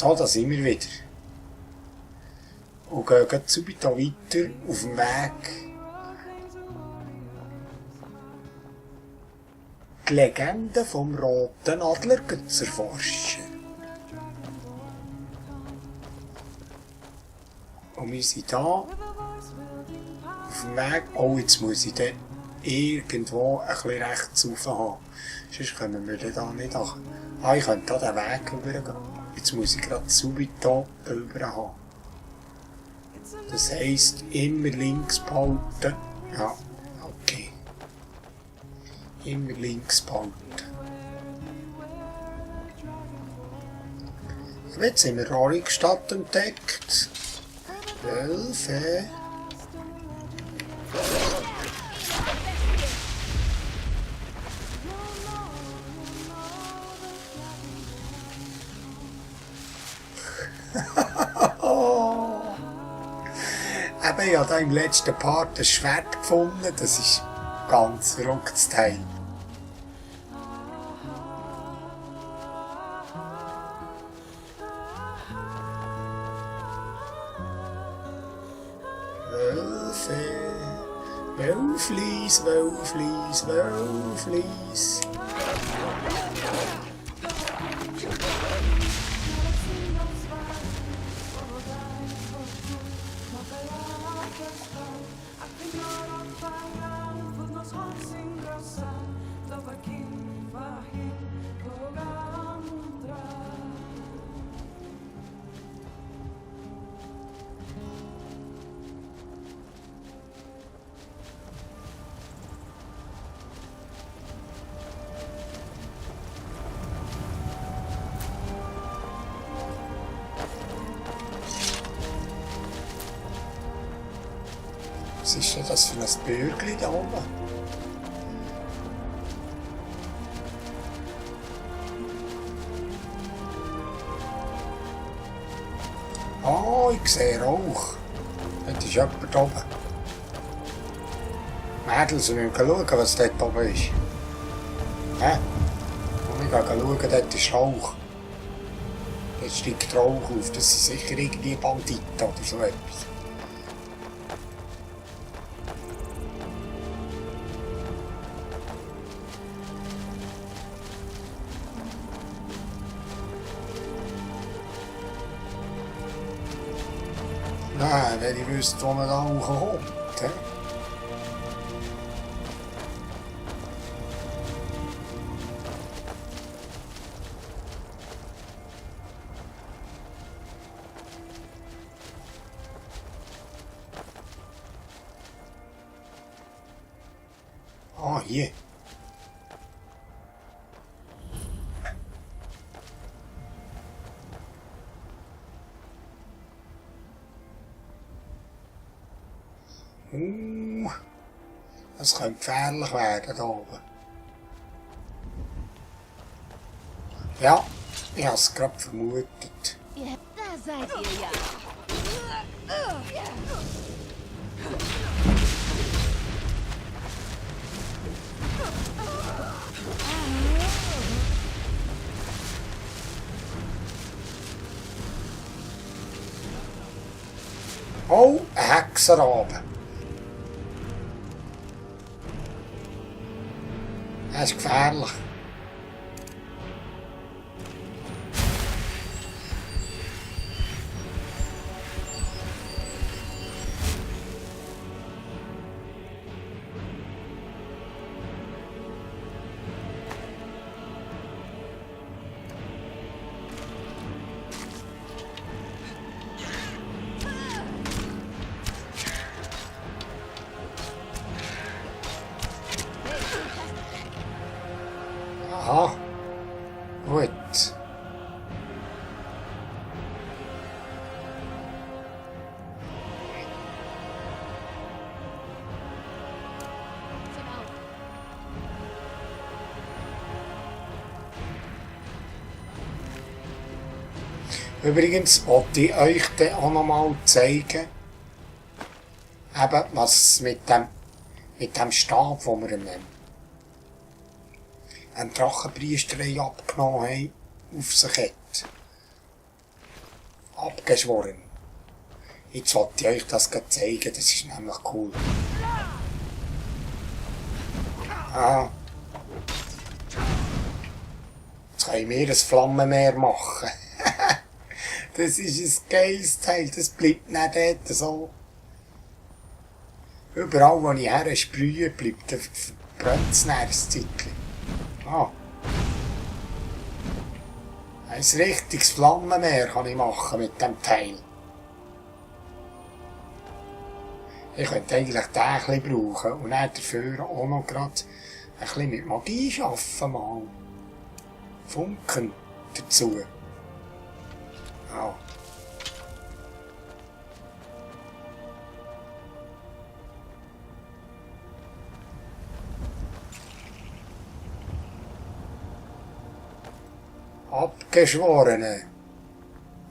So, da sind wir wieder. Und gehen gleich subito weiter auf dem Weg. Die Legende vom roten Adler zu erforschen. Und wir sind hier auf dem Weg. Oh, jetzt muss ich dann irgendwo ein bisschen rechts rauf haben. Sonst können wir dann da nicht nach. Ah, ich könnte da den Weg rübergehen. Jetzt muss ich gerade subito rüber haben. Das heisst, immer links behalten. Ja, okay. Immer links behalten. Jetzt haben wir Rorikstadt entdeckt. 12. Eben, ich habe da im letzten Part ein Schwert gefunden. Das ist ein ganz verrücktes Teil. Wölflis, Wölflis, Wölflis. Was ist denn das für ein Bürgli da oben? Oh, ich sehe Rauch. Das ist jemand oben. Mädels, wir müssen schauen, was dort oben ist. Hä? Und wir gehen schauen, dort ist Rauch. Dort steigt Rauch auf. Das sind sicher irgendwie Banditen oder so etwas. Nein, wenn ich wüsste, wo man da hochkommt. Ah, hier. Das könnte gefährlich werden hier oben. Ja, ich habe es gerade vermutet. Ja, da seid ihr ja. Oh, ein Hexenrabe. Das ist gefährlich. Aha, gut. Übrigens wollte ich euch dann auch noch mal zeigen, eben, was mit dem Stab, den wir eine Drachenpriester abgenommen haben, auf sich hat. abgeschworen. Jetzt wollte ich euch das zeigen, das ist nämlich cool. Ah. Jetzt können wir ein Flammenmeer machen. Das ist ein geiles Teil, das bleibt nicht dort so. Überall, wo ich her sprühe, bleibt verbrennt es ein Zeitchen. Ah. Ein richtiges Flammenmeer kann ich machen mit dem Teil. Ich könnte eigentlich den ein bisschen brauchen und dann dafür auch noch gerade ein bisschen mit Magie arbeiten mal. Funken dazu. Ja. Abgeschworene.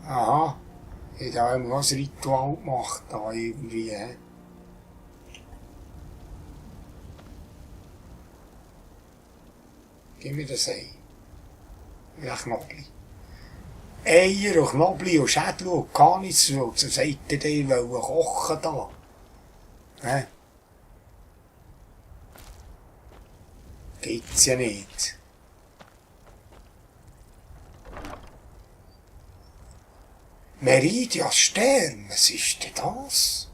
Aha. Ich habe auch ein Ritual gemacht, da irgendwie. Gib mir das Ei. Ja, Knobli. Eier und Knobli und Schädel und Kanis, so sagt ihr, wollen kochen da. Ne? Gibt's ja nicht. Meridias Stern, was ist denn das?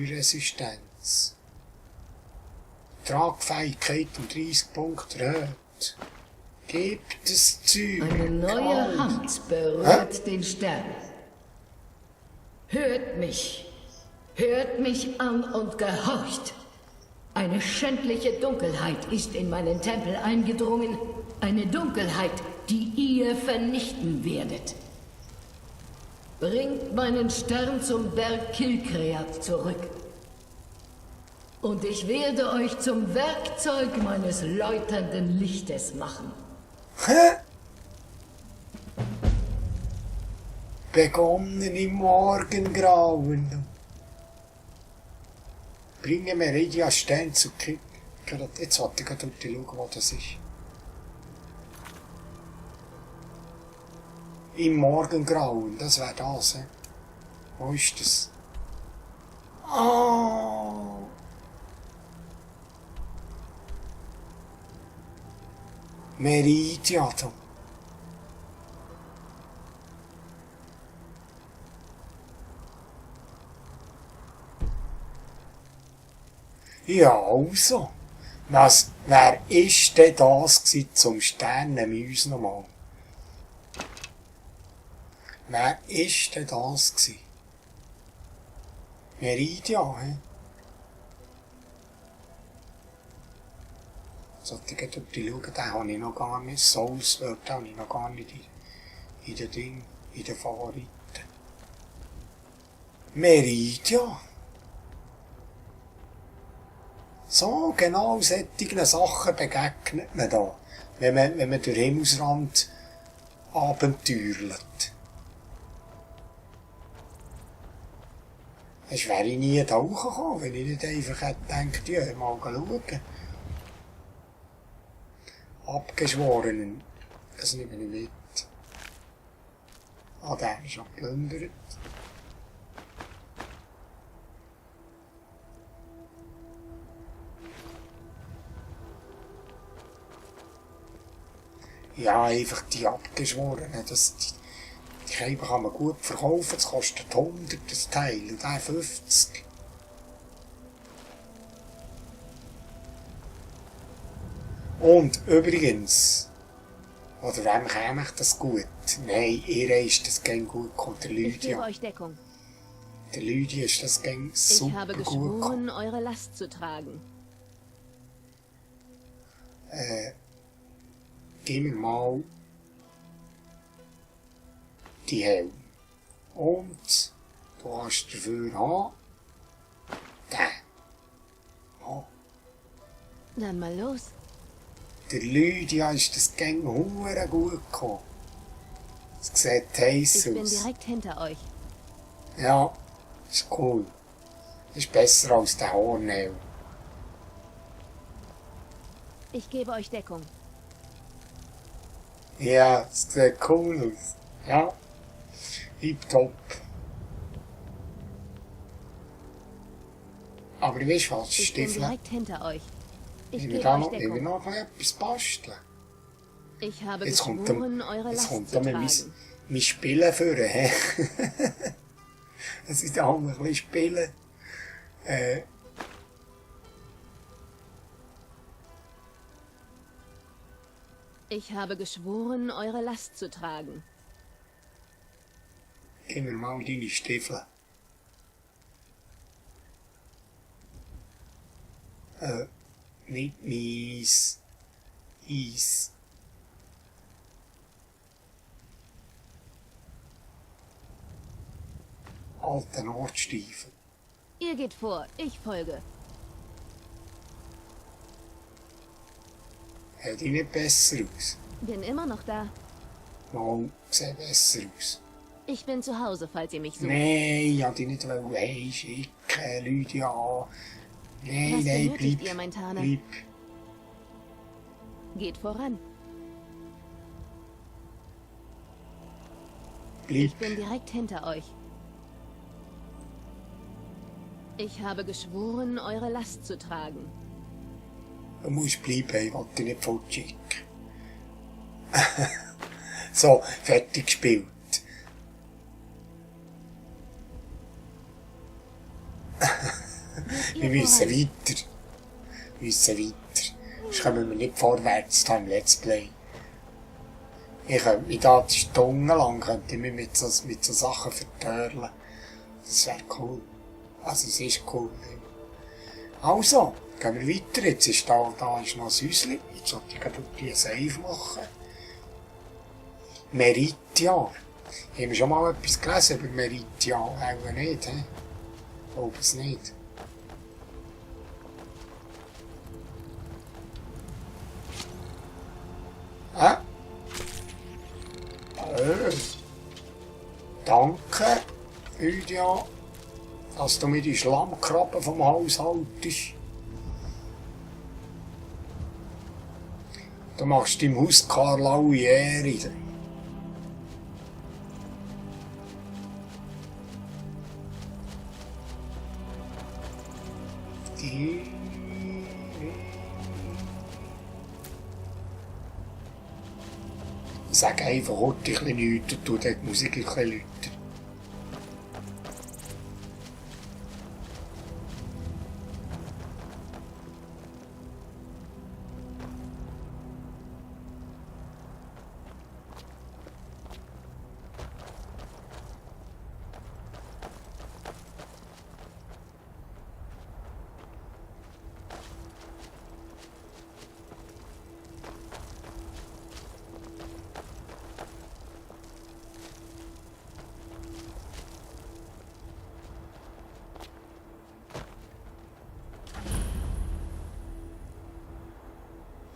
Feuerresistenz. Tragfähigkeit um 30 Punkte erhöht. Gebt das Zeug. Eine neue Hand berührt den Stern. Hört mich an und gehorcht. Eine schändliche Dunkelheit ist in meinen Tempel eingedrungen. Eine Dunkelheit, die ihr vernichten werdet. Bringt meinen Stern zum Berg Kilkreat zurück. Und ich werde euch zum Werkzeug meines läuternden Lichtes machen. Hä? Begonnen im Morgengrauen. Bringe Meridias Stern zu Kilkreat. Jetzt wollte ich gerade schauen, wo das ist. Im Morgengrauen, das wäre das, he? Wo ist das? Ah! Meridia da. Ja, also. Wer ist denn das gewesen zum Sternenmäus nochmal? Wer ist denn das gewesen? Meridia, hä? Sollte ich gerade schauen, den habe ich noch gar nicht. Soulsword habe ich noch gar nicht in den Ding, in den Favoriten. Meridia. So, genau solchen Sachen begegnet man da, wenn man den Himmelsrand abenteuerlet. Es wäre ich nie da hochgekommen, wenn ich nicht einfach hätte gedacht, ja, mal schauen. Abgeschworenen, das nehme ich mit. Ah, der ist schon geplündert. Ja, einfach die Abgeschworenen, die Scheiben kann man gut verkaufen, das kostet 100 das Teil und der 50. Und übrigens, oder wem käme ich das gut? Nein, ihr ist das gern gut gekommen, der Ich gebe Lydia. euch Deckung. Der Lydia ist das gern super Ich habe gut geschworen, gekommen. eure Last zu tragen. Gib mir mal die Helm. Und du hast dafür haben, den. Oh, Dann mal los. der Lydia ist das gern hure gut gekommen. Es sieht heiß Ich bin aus. direkt hinter euch. Ja, ist cool. Ist besser als der Hornhelm. Ich gebe euch Deckung. Ja, das sieht cool aus. Ja, tipptopp. Aber weißt du was, Ich bin Stiefel? direkt hinter euch. Ich Ich gebe will euch noch Deckung. etwas basteln. Ich habe Jetzt kommt geschworen, dann, eure jetzt Last kommt zu dann tragen. mein Spielen führen, hä? Es ist auch ein bisschen Spielen. Ich habe geschworen, eure Last zu tragen. Gib mir mal deine Stiefel. Nicht mies. Eis. Alter Nordstiefel. Ihr geht vor, ich folge. Sieht die nicht besser aus? Bin immer noch da. Mal, sieht besser aus. Ich bin zu Hause, falls ihr mich sucht. Nein, ich wollte dich nicht heimschicken, Lydia. Nein, Was nein, benötigt bleib. ihr, mein Tane? Bleib. Geht voran. Bleib. Ich bin direkt hinter euch. Ich habe geschworen, eure Last zu tragen. Du musst bleiben, ich will dich nicht fortschicken. So, fertig gespielt. Wir müssen weiter. Wir müssen weiter. Sonst kommen wir nicht vorwärts da im Let's Play. Ich könnte mich da stundenlang könnte ich mich mit so Sachen vertörlen. Das wäre cool. Also es ist cool. Also, gehen wir weiter. Jetzt ist da ist noch ein Häuschen. Jetzt sollte ich gerade ein Save machen. Meritia. Haben wir schon mal etwas gelesen über Meritia? Auch nicht, hä? Ich glaube es nicht. Hä? Danke, Lydia, dass du mir die Schlammkrabben vom Haus haltest. Du machst deinem Haus Karlaue Ehre. Sag einfach heute ein bisschen nichts und tu die Musik ein bisschen lauter.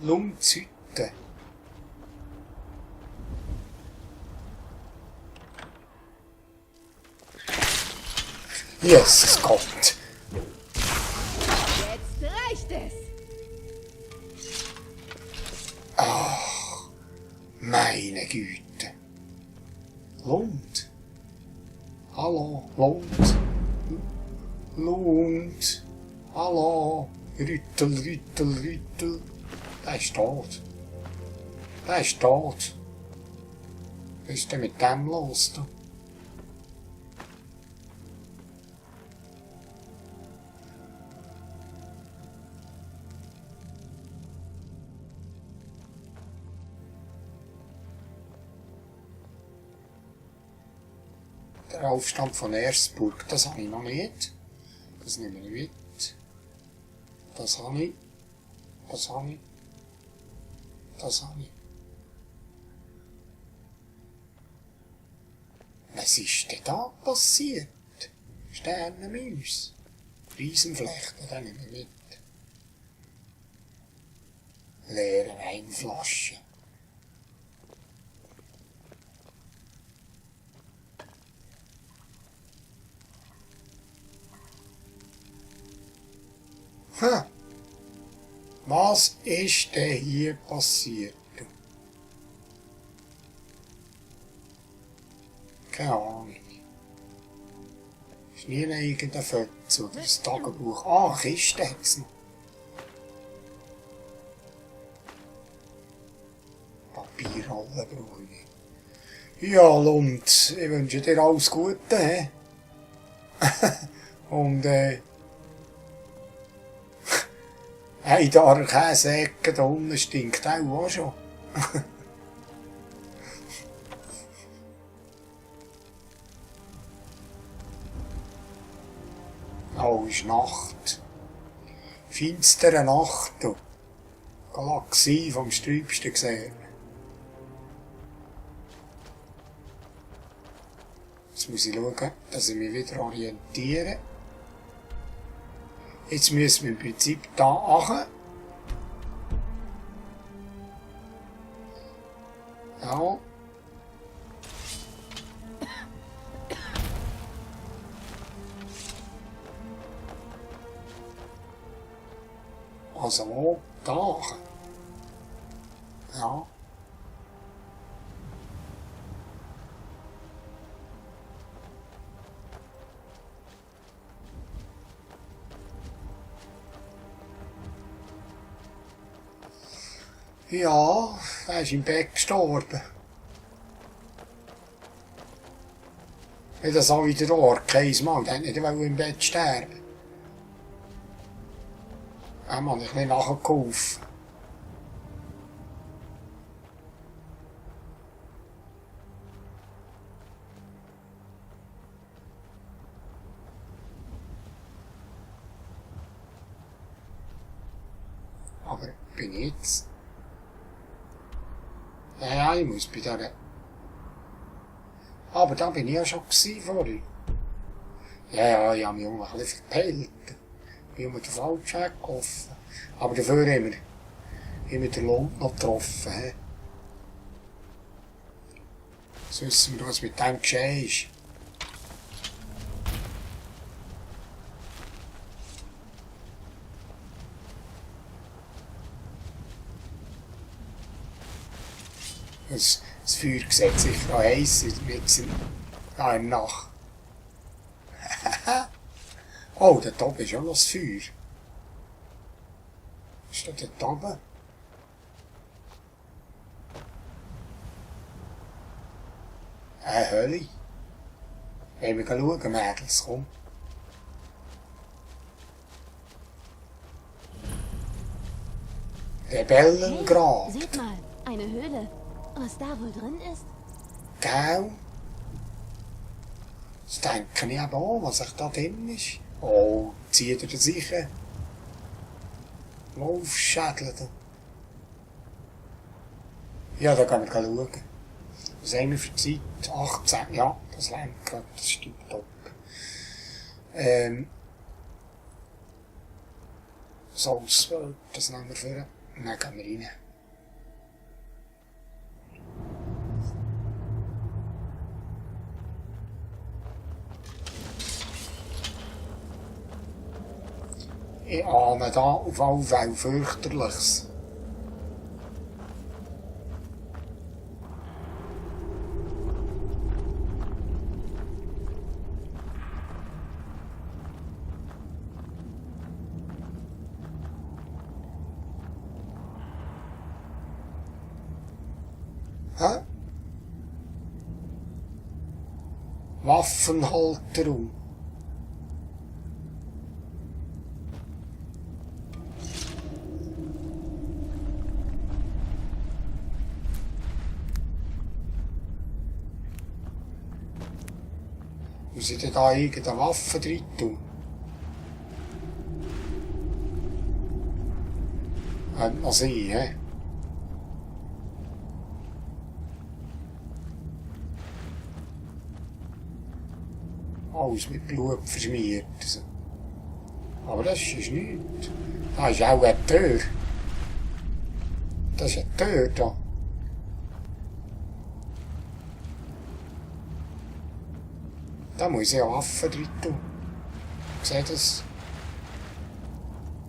Lumzhütte. Jesus Gott. Jetzt reicht es! Meine Güte. Lund. Hallo, Lund. Lund. Hallo. Rüttel, Rüttel, Rüttel. Der ist tot. Der ist tot. Was ist denn mit dem los? Da? Der Aufstand von Erzburg, das habe ich noch nicht. Das nehme ich mit. Das habe ich. Das habe ich. Das habe ich. Was ist denn da passiert? Sternenmäuse. Riesenflechten, das nehme ich mit. Leere Weinflaschen. Was ist denn hier passiert? Keine Ahnung. Ist nie irgendein Foto oder ein Tagebuch. Ah, Kiste hat es noch. Papierrollen brauche ich. Ja, Lund, ich wünsche dir alles Gute. He? Und hey, da der Käseecke da unten stinkt auch schon. Oh, ist Nacht. Finstere Nacht. Du. Galaxie vom Sträubsten gesehen. Jetzt muss ich schauen, dass ich mich wieder orientiere. Jetzt müssen wir im Prinzip da achten. Ja. Also, da achten. Ja. Ja, er ist im Bett gestorben. Wie das auch wieder Ort, kein Mal, der hat nicht im Bett sterben. Er hat ich nicht nachgeholfen. Aber bin ich jetzt? Ja, ich muss bei der... Aber da bin ich ja schon vorhin. Ja, ich habe mich auch ein bisschen verpeilt. Ich bin den falschen Weg gelaufen. Aber dafür haben wir den Lund noch getroffen. He? Jetzt wissen wir, was mit dem geschehen ist. Das Feuer sieht sicher noch heiß, wir sind da in der Nacht. Oh, dort oben ist auch noch das Feuer. Ist das dort oben? Eine Hölle. Wollen wir schauen, Mädels, komm. Rebellengrab. Hey, seht mal, eine Höhle. Was da wohl drin ist? Gell? Das denke ich aber auch, was da drin ist. Oh, zieht er sicher. Laufschädel. Ja, da können wir schauen. Was haben wir für Zeit? 18, ja, das reimt gerade, das stimmt top. Soulsworld, das nehmen wir vor. Und dann gehen wir rein. Ich ahne da auf alle Fälle fürchterliches. Hä? Waffenhalterung. Muss ich denn da irgendeine Waffe drin tun? Könnte noch sein, hä? Alles mit Blut verschmiert. Aber das ist nichts. Da ist auch eine Tür. Das ist eine Tür da. Da muss ich eine Waffe drin tun. Seht ihr das?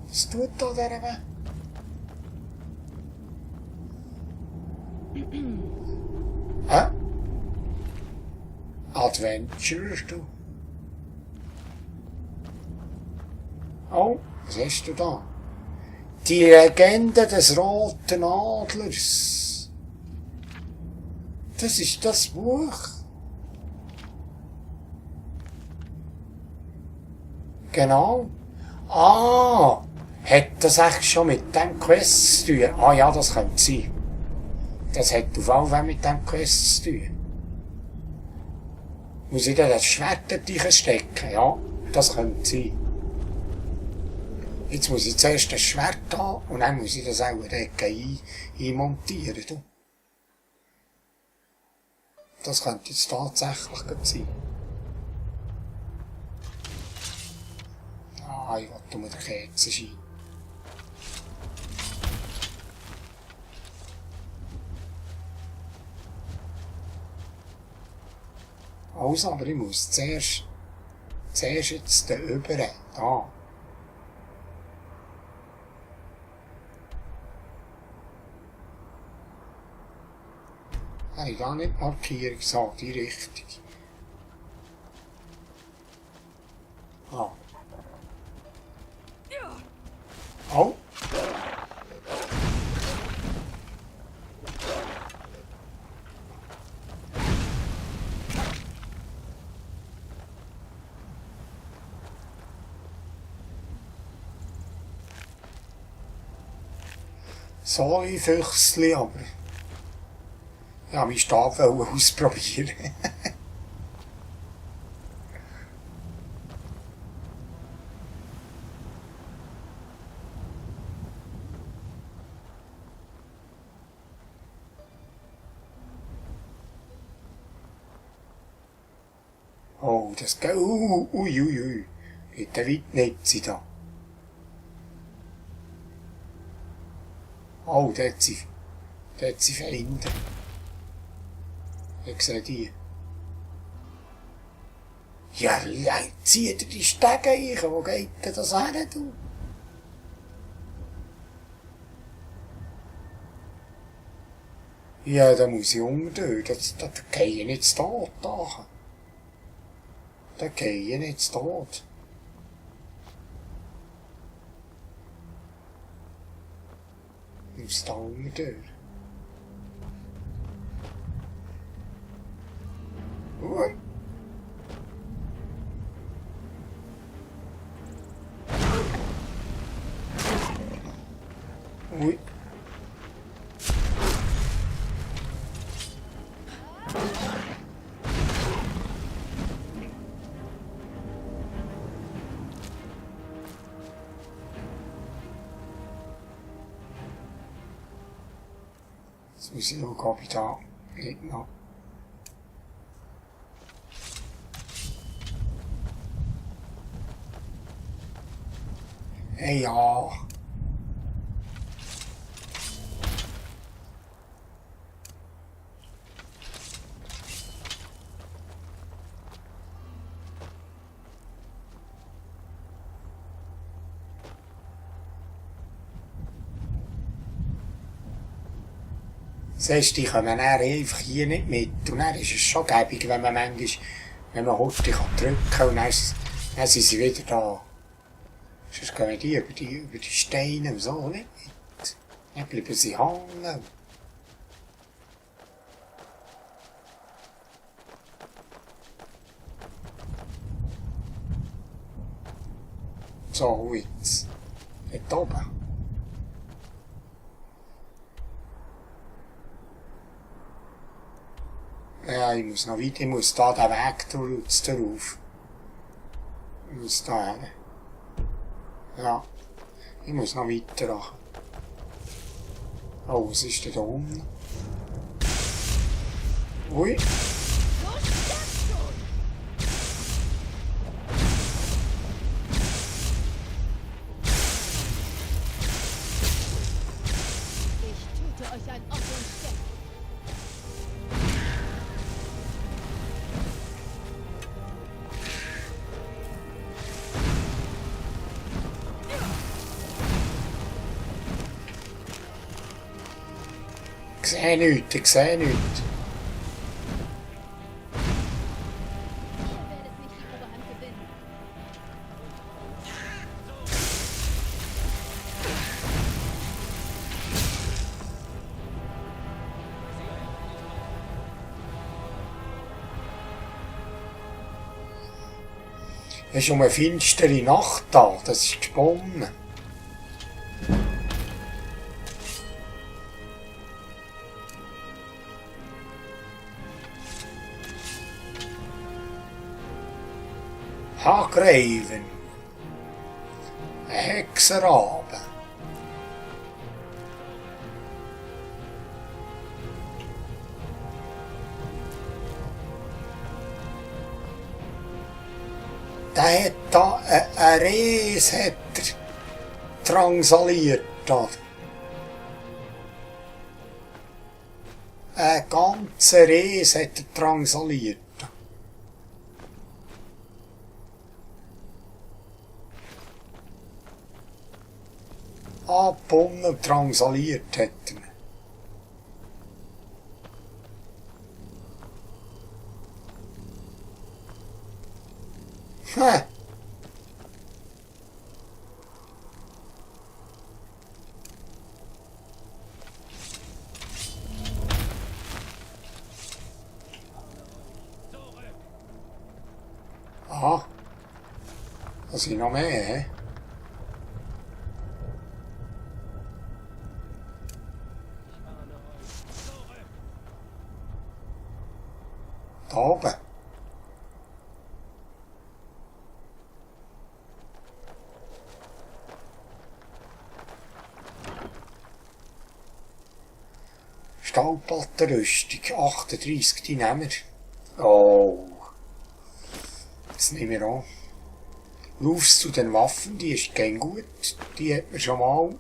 Was tut da der Weg? Adventure, du. Oh, was hast du da? Die Legende des Roten Adlers. Das ist das Buch. Genau. Ah, hat das echt schon mit dem Quest zu tun? Ah ja, das könnte sein. Das hat auf jeden Fall mit dem Quest zu tun. Muss ich da das Schwert dort stecken? Ja, das könnte sein. Jetzt muss ich zuerst das Schwert haben und dann muss ich das auch dort einmontieren. Du. Das könnte jetzt tatsächlich sein. Ah, ich will mit der Kerze scheinen. Also, aber ich muss zuerst jetzt da rüber. Da. Habe ich da nicht markiert, so, die Richtung. Ah. Oh. So ein Füchsli, aber ja, meinen Stab ausprobieren. Oh, das geht. Ui. Bitte weit nicht da. Oh, dort hat sie Feinde. Ich sehe die. Ja, zieht ihr die Stege ein? Wo geht denn das hin, du? Ja, da muss ich unten durch. Da gehe ich nicht tot. Da gehe ich nicht tot. Ich muss da unten durch. Ui. Jetzt muss ich schauen, ob ich da nicht noch. Hey, ja. Siehst du, die kommen dann einfach hier nicht mit. Und dann ist es schon gäbig, wenn man manchmal, wenn man Horti drücken kann und dann sind sie wieder da. Sonst gehen die über die Steine und so nicht mit. Dann bleiben sie hängen. So, jetzt. Dort oben. Ja, ich muss noch weiter, ich muss da den Weg drauf. Ich muss da hin. Ja, ich muss noch weiter machen. Oh, was ist denn da unten? Ui. Ich töte euch ein Auf und Steck. sehe nichts, ich sehe nichts. Ihr werdet nicht die Oberhand gewinnen. Es ist um eine finstere Nacht da, das ist gesponnen. Hagreiven. Ein Hexerrabe. Der hat da ein Res hat er drangsaliert. Da. Ein ganzer Res hat er drangsaliert. Abgebunden und drangsaliert hat er ihn. Hm. Aha. Da sind noch mehr, hä? Da oben. Stahlplattenrüstung, 38, die nehmen wir. Oh. Das nehmen wir an. Laufst zu den Waffen, die ist kein gut. Die hat man schon mal.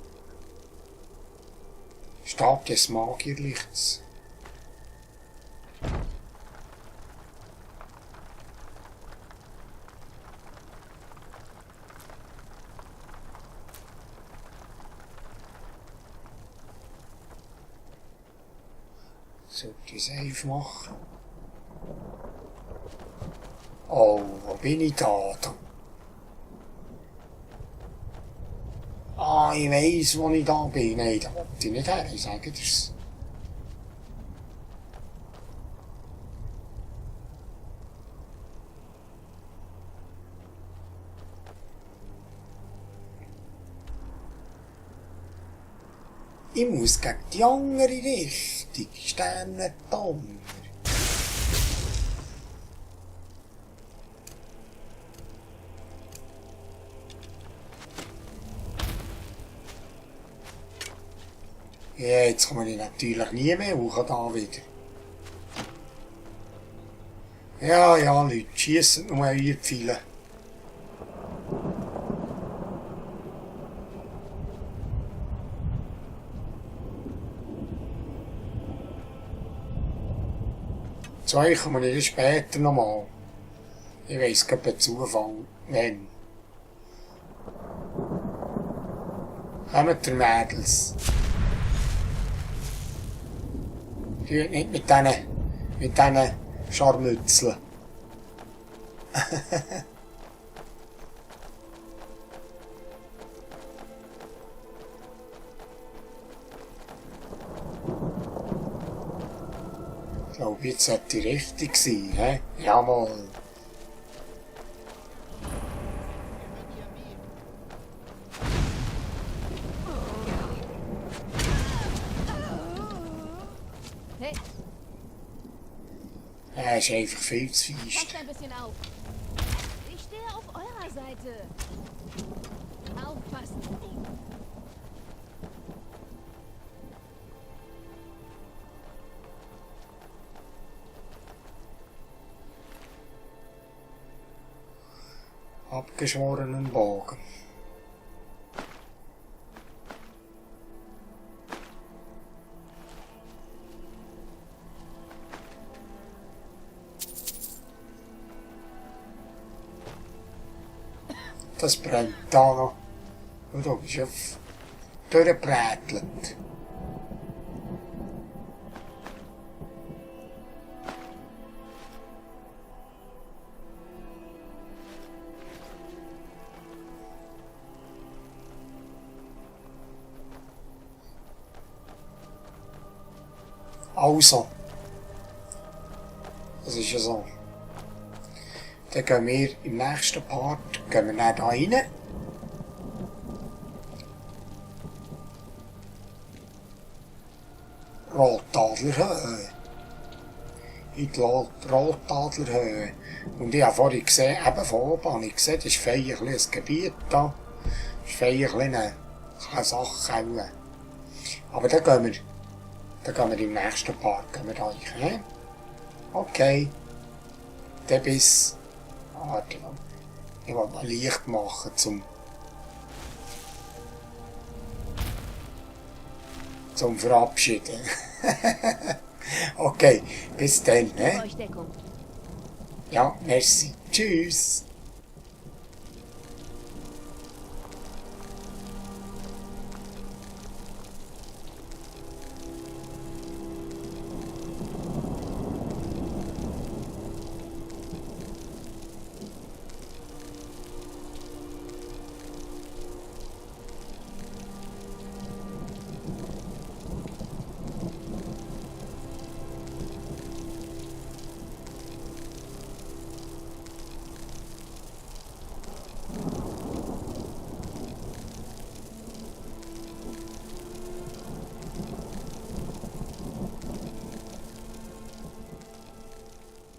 Stab des Magierlichts. Sollte ich Save machen? Oh, wo bin ich da? Ah, ich weiss, wo ich da bin. Nein, da wollte ich nicht her, ich sage dir's. Ich muss gegen die andere Richtung, Sternendonner. Ja, jetzt komme ich natürlich nie mehr hoch da wieder. Ja, ja, Leute, schiessen nur eure Pfeile. Zu euch kommen wir später nochmal. Ich weiss gerade bei Zufall, wenn. Kommt ihr Mädels. Tut nicht mit diesen Scharmützeln. Ich glaube, jetzt sollte die richtig sein, hä? Jawohl. Hey, Er ist einfach viel zu fest. passt ein bisschen auf. Ich stehe auf eurer Seite. Aufpassen. Abgeschworenen Bogen. Das brennt da noch. Und da bist du durchgebrätelt. Also. Das ist ja so. Dann gehen wir im nächsten Part, gehen wir dann da rein. Rotadlerhöhe. In die Rotadlerhöhe. Und ich habe vorhin gesehen, eben von oben habe ich gesehen, das ist fein ein Gebiet da. Das ist fein eine Sache. Aber dann gehen wir im nächsten Part gehen wir da rein. Okay. Dann bis... Warte mal. Ich will mal Licht machen zum Verabschieden. Okay, bis dann. Euch Deckung. Ja, merci. Tschüss.